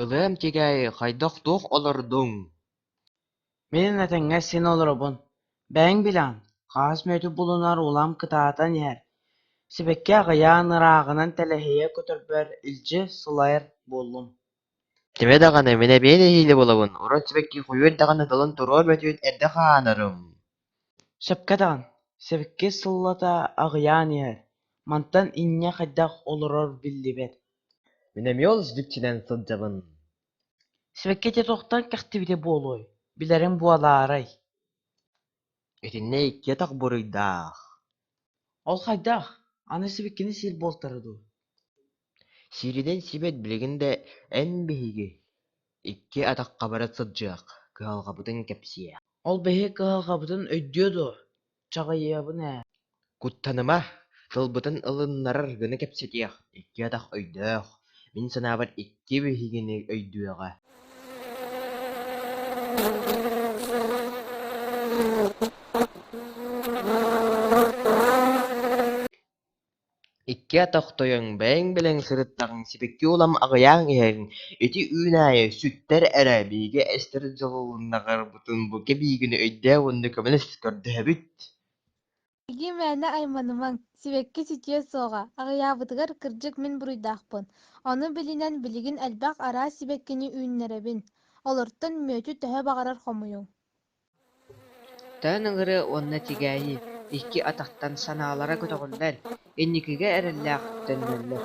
Ылыам тигээйи хайдах-туох олордуҥ? Мин этэҥҥэ син олоробун, бэйэҥ билэҕин, хаас мүөтү булунар улам кытаатан иһэр, сибэкки аҕыйаан ырааҕынан тэлэһийэ көтөрбөр илдьи сылайар буоллум Этимэ даҕаны, мин эмиэ нэһиилэ булабын, урут сибэкки хойуор даҕаны тылын туруор мүөтүн эрдэ хаһаанарым Сөпкө этэҕин, сибэкки сыллата аҕыйаан иһэр, мантан инньэ хайдах олорор биллибэт Мин эмиэ олус дьиксинэн сылдьабын Сибэкки ити туохтан кэхтибитэ буолуой, билэриҥ буолаарай Итиннэ икки атах буруйдаах Ол хайдах, аны сибэккини сиир буолтара дуу Сииринэн сиэбэт билигин да эн биһиги икки атахха бара сылдьыах, кыһалҕабытын кэпсиэх Ол биһиги кыһалҕабытын өйдүө дуо, чаҕыйабын ээ Куттаныма, тылбытын ылыннарар гына кэпсэтиэх, икки атах өйдөөх, мин санаабар икки биһигини өйдүөҕэ Икки атах тойон бэйэҥ билэн сырыттаҕыҥ сибэкки улам аҕыйаан иһэрин, ити үүнээйи сүттэр эрэ биһиги эстэр дьоллонарбытын бука биһигини өйдөө уонна көмөлөс, көрдөһөбүт Эһиги мээнэ айманымаҥ, сибэкки сүтүө суоҕа, аҕыйаабытыгар кырдьык мин буруйдаахпын, ону билинэн билигин элбэх араас сибэккини үүннэрэбин, олортон мүөтү төһө баҕарар хомуйуҥ Тойон ыҥырыа уонна тигээйи икки атахтан санаалара көтөҕүллэн, инникигэ эрэллээх төннөллөр.